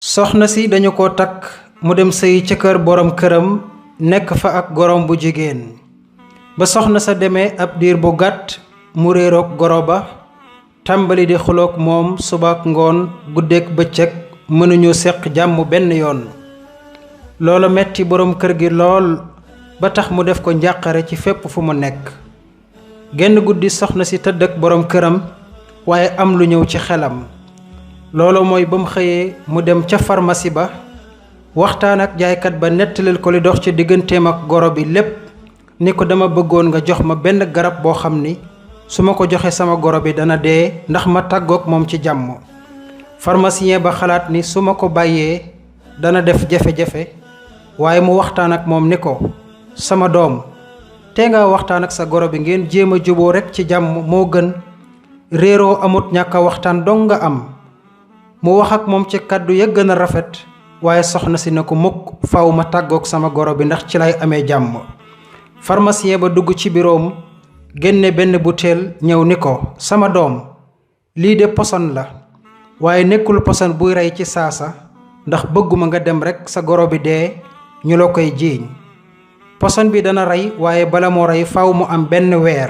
soxna si dañu ko takk mu dem sëyi ca kër borom këram nekk fa ak gorom bu jigéen ba soxna sa demee ab diir bu gàtt mu réeroog goro ba tàmbali di xuloog moom subaak ngoon guddeeg bëccëg mënuñu seq jàmm benn yoon loolu metti borom kër gi lool ba tax mu def ko njàqare ci fépp fu mu nekk genn guddi soxna si tëdd ak borom këram waaye am lu ñëw ci xelam loolu mooy ba mu xëyee mu dem ca pharmacie ba waxtaan ak jaaykat ba nettalil ko li dox ci digganteem ak goro bi lépp ni ko dama bëggoon nga jox ma benn garab boo xam ni su ma ko joxe sama goro bi dana dee ndax ma tàggoog moom ci jàmm pharmacien ba xalaat ni su ma ko bàyyee dana def jafe-jafe waaye mu waxtaan ak moom ni ko sama doom tee nga waxtaan ak sa goro bi ngeen jéem a juboo rekk ci jàmm moo gën réeroo amut ñàkk a waxtaan dong nga am mu wax ak moom ci kàddu ya gën a rafet waaye soxna si ne ko mukk faw ma tàggoog sama goro bi ndax ci lay amee jàmm pharmacien ba dugg ci biroom génne benn butéel ñëw ni ko sama doom lii de poson la waaye nekkul poson buy rey ci saasa ndax bëgguma nga dem rekk sa goro bi dee ñu la koy jiiñ poson bi dana rey waaye bala moo rey faw mu am benn weer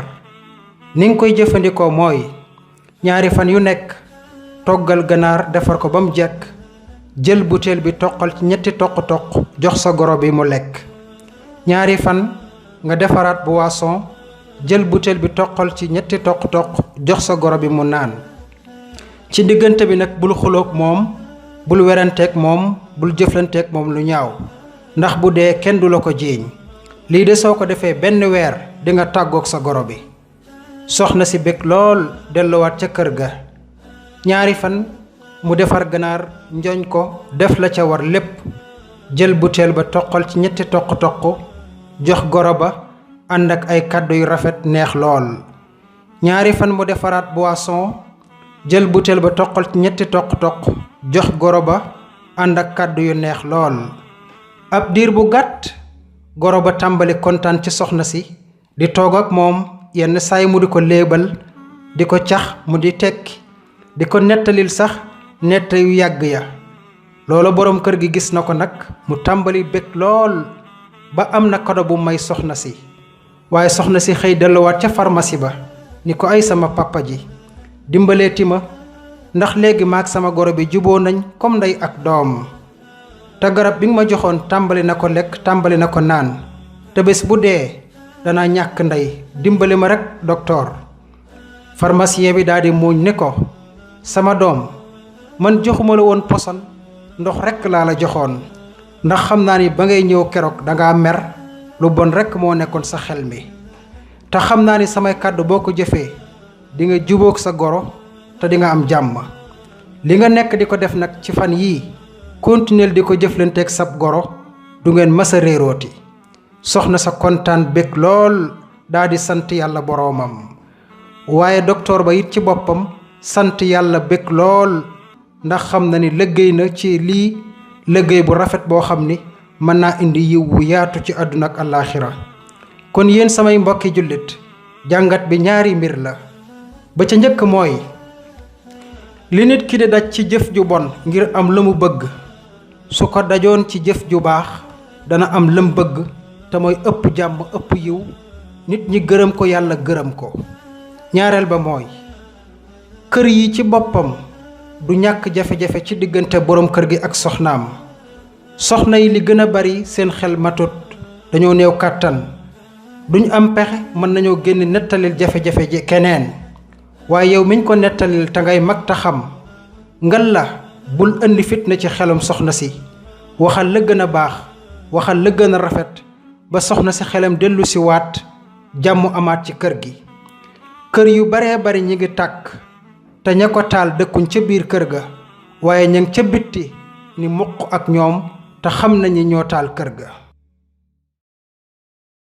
ni nga koy jëfandikoo mooy ñaari fan yu nekk toggal ganaar defar ko ba mu jekk jël butéel bi toqal ci ñetti toq-toq jox sa goro bi mu lekk ñaari fan nga defaraat boisson jël butéel bi toqal ci ñetti toq-toq jox sa goro bi mu naan ci diggante bi nag bul xuloog moom bul weranteeg moom bul jëflanteeg moom lu ñaaw ndax bu dee kenn du la ko jiiñ lii de soo ko defee benn weer di nga tàggoog sa goro bi soxna si bég lool delluwaat ca kër ga ñaari fan mu defar ganaar njoñ ko def la ca war lépp jël butéel ba toqal ci ñetti toq-toq jox goro ba ànd ak ay kàddu yu rafet neex lool ñaari fan mu defaraat boisson jël butéel ba toqal ci ñetti toq-toq jox goro ba ànd ak kàddu yu neex lool ab diir bu gàtt goro ba tàmbali kontaan ci soxna si di toog ak moom yenn saay mu di ko léebal di ko cax mu di tekki di ko nettalil sax nett yu yàgg ya loolu boroom kër gi gis na ko nag mu tàmbali bég lool ba am na kado bu may soxna si waaye soxna si xëy delluwaat ca pharmacie ba ni ko ay sama papa ji dimbaleeti ma ndax léegi maag sama goro bi juboo nañ comme ndey ak doom te garab bi nga ma joxoon tàmbali na ko lekk tàmbali na ko naan te bés bu dee danaa ñàkk ndey dimbali ma rekk docteur pharmacien bi daldi muuñ ni ko sama doom man joxuma la woon poson ndox rekk laa la joxoon ndax xam naa ni ba ngay ñëw keroog dangaa mer lu bon rekk moo nekkoon sa xel mi te xam naa ni samay kàddu boo ko jëfee di nga jubóog sa goro te di nga am jàmm li nga nekk di ko def nag ci fan yii continuer di ko jëflanteeg sab goro du ngeen mës a réerooti soxna sa kontaan bég lool daa di sant yàlla boroomam waaye docteur ba it ci boppam sant yàlla bég lool ndax xam na ni liggéey na ci lii liggéey bu rafet boo xam ni mën naa indi yiw wu yaatu ci àdduna ak àllaaxira kon yéen samay mbokki jullit jàngat bi ñaari mbir la ba ca njëkk mooy li nit ki di daj ci jëf ju bon ngir am la mu bëgg su ko dajoon ci jëf ju baax dana am lam bëgg te mooy ëpp jàmm ëpp yiw nit ñi gërëm ko yàlla gërëm ko ñaareel ba mooy kër yi ci boppam du ñàkk jafe-jafe ci diggante boroom kër gi ak soxnaam soxna yi li gën a bari seen xel matut dañoo néew kàttan duñ am pexe mën nañoo génn nettalil jafe-jafe ji keneen waaye yow miñ ko nettalil te ngay mag ta xam ngal la bul indi fitna ci xelum soxna si waxal la gën a baax waxal la gën a rafet ba soxna si xelam dellu si waat jàmm amaat ci kër gi kër yu baree bari ñi ngi tàkk te ña ko taal dëkkuñ ca biir kër ga waaye ña ngi ca bitti ni muq ak ñoom te xam nañu ñoo taal kër ga